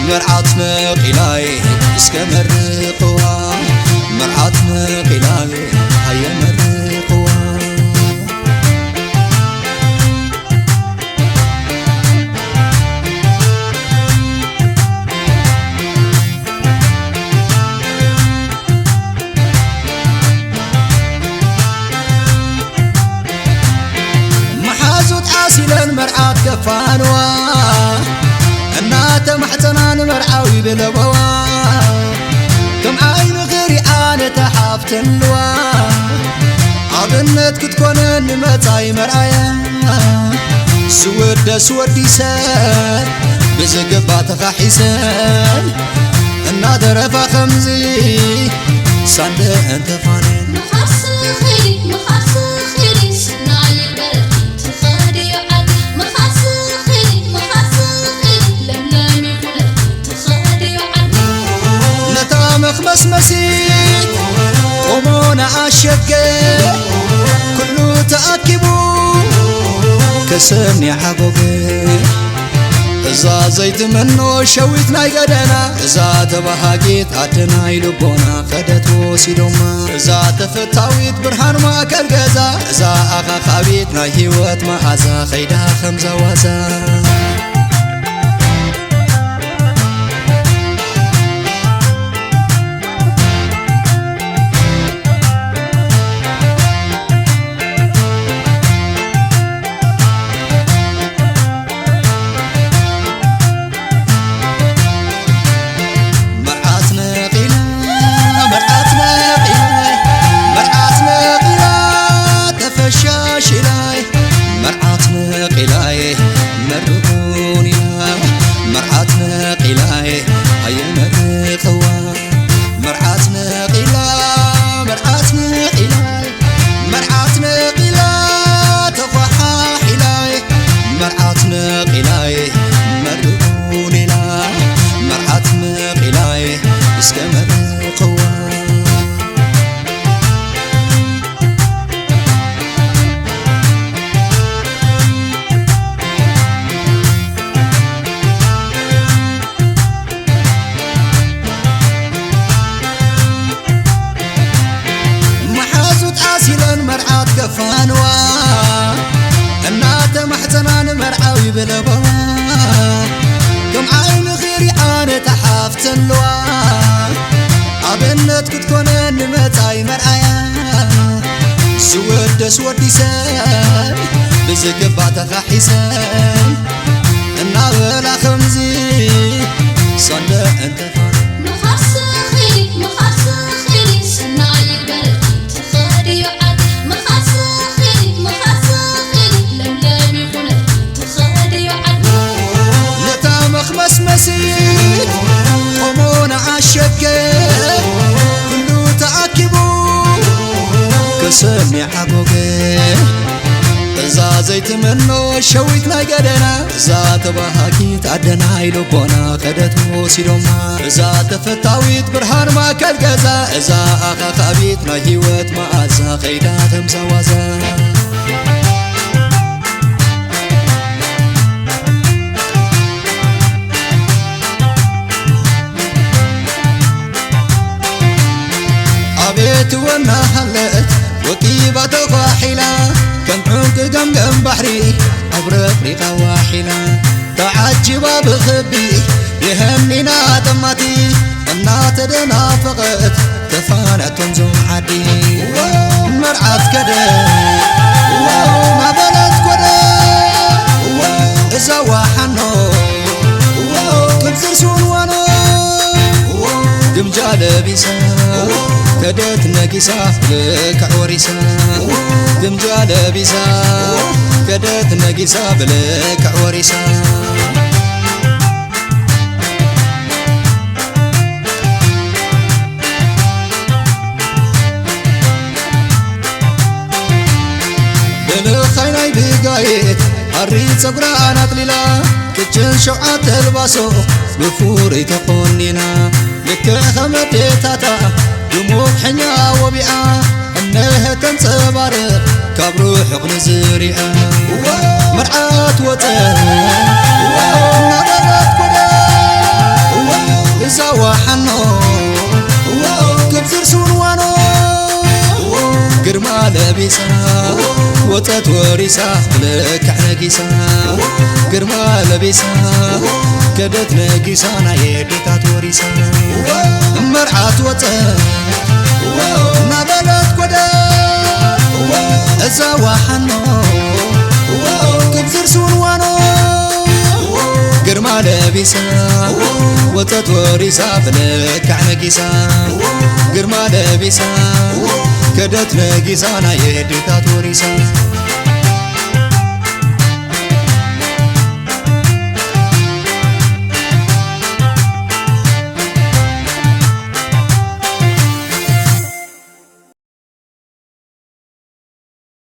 መርዓት ነቒላይ እስከ መርቕዋ፣ መርዓት ነቒላይ ሃየ መርቕዋ። መሓዙት ዓሲለን መርዓት ከፋንዋ፣ እናተማሕጸና ንመርዓዊ ብለበዋ። ከም ዓይኒ ክሪኣ ነታ ሓፍተንዋ፣ ኣብነት ክትኮነን ንመጻኢ መርኣያ። ዝውደስ ወዲ ሰብ ብዝግባ ተኻሒሰን፣ እናደረፋ ከምዚ ሳንደ እንተፋነን። መኻስኺ፣ መኻስኺ፣ ስናይ በረቲ ትኸድዮ ዓዲ። መኻስኺ፣ መኻስኺ፣ ለምለሚ ኩለቲ ትኸድዮ ዓዲ። ነታ መኽመስመሲት ቆሞና ኣሸገ፣ ኩሉ ተኣኪቡ ከሰኒ ሓጎገ። እዛ ዘይትመኖ ሸዊት ናይ ገደና፣ እዛ ተባሃጊት ኣደ ናይ ልቦና፣ ከደት ወሲዶማ። እዛ ተፈታዊት ብርሃን ማእከል ገዛ፣ እዛ ኣኻኻቢት ናይ ህይወት መኣዛ፣ ኸይዳ ከምዛ ዋዛ። መርዓት ነቒላ፣ መርዓት ነቒላ፣ መርዓት ነቒላ፣ ተፈሻሽላይ። መርዓት ነቒላይ መርቑን ኢላ፣ መርዓት ነቒላይ ኣየመርቕዋ። መርዓት ነቒላ፣ መርዓት ነቒላይ፣ መርዓት ነቒላ ተዃሓሒላይ፣ መርዓት ነቒላይ መርቑን ኢላ፣ መርዓት ነቒላይ እስከ መርቕዋ። መሓዙት ዓሲለን መርዓት ከፋንዋ፣ እናተማሕጸና ንመርዓዊ ብለበዋ። ከም ዓይኒ ኺሪኣ ነታ ሓፍተንዋ፣ ኣብነት ክትኮነን ንመጻኢ መርኣያ። ዝወደስ ወዲ ሰብ ብዝግባ ተኻሒሰን፣ እናበላ ከምዚ ሰንደ እንተፋ። መኻስኺ፣ መኻስኺ፣ ስናይ በረቲ ትኸድዮ ዓዲ። መኻስኺ፣ መኻስኺ፣ ለምለሚ ኩነቲ ትኸድዮ ዓዲ። ነታ መኽመስመሲት ቆሞና ኣሸገ፣ ኩሉ ተኣኪቡ ከሰኒ ሓጎገ። እዛ ዘይትመኖ ሸዊት ናይ ገደና፣ እዛ ተባሃጊት ኣደ ናይ ልቦና፣ ከደት ወሲዶማ። እዛ ተፈታዊት ብርሃን ማእከል ገዛ፣ እዛ ኣኻኻቢት ናይ ህይወት መኣዛ፣ ኸይዳ ተምዛዋዛ። ኣቤት ወናሃለት ወቂባ ተዃሒላ፣ ከም ዕንቂ ገምገም ባሕሪ ኣብረቕሪቓ ዋሒላ። ተዓጂባ ብኽቢ የሀኒና ጠማቲ፣ እናተደናፈቐት ተፋነቶም ዞም ዓዲ። መርዓት ከደ ናበለት ኮደ እዛ ዋሓኖ ክብዝር ስውንዋኖ ግምጃ ለቢሳ ከደት ነጊሳ ብልክዕ ወሪሳ። ግምጃ ለቢሳ ከደት ነጊሳ ብልክዕ ወሪሳ። ብልኻይ ናይ ብጋየት ሃሪ ጸጉራ ኣናጥሊላ፣ ክችን ሸውዓተ ኣልባሶ ብፍሩይ ተኾኒና፣ ልክዕ ከም ኣዴታታ ድሙቕ ሕኛ ወቢኣ፣ እነሀ ተንጸባርቕ ካብ ርሑቕ ንዝሪኣ። መርዓት ወጸ እናበለት ኮደ ሳዋ ሓኖ ክብዝር ስውንዋኖ ግርማ ለቢሳ ወጸት ወሪሳ ብልክዕ ነጊሳ ግርማ ለቢሳ ከደት ነጊሳ ናይ ኣዴታት ወሪሳ መርዓት ወጸት እናበለት ጎደ እዛ ዋሓኖ ክብዝር ስውንዋኖ ግርማ ለቢሳ ወጸት ወሪሳ ብልክዕ ነጊሳ ግርማ ለቢሳ ከደት ነጊሳ ናይ ኣዴታት ወሪሳ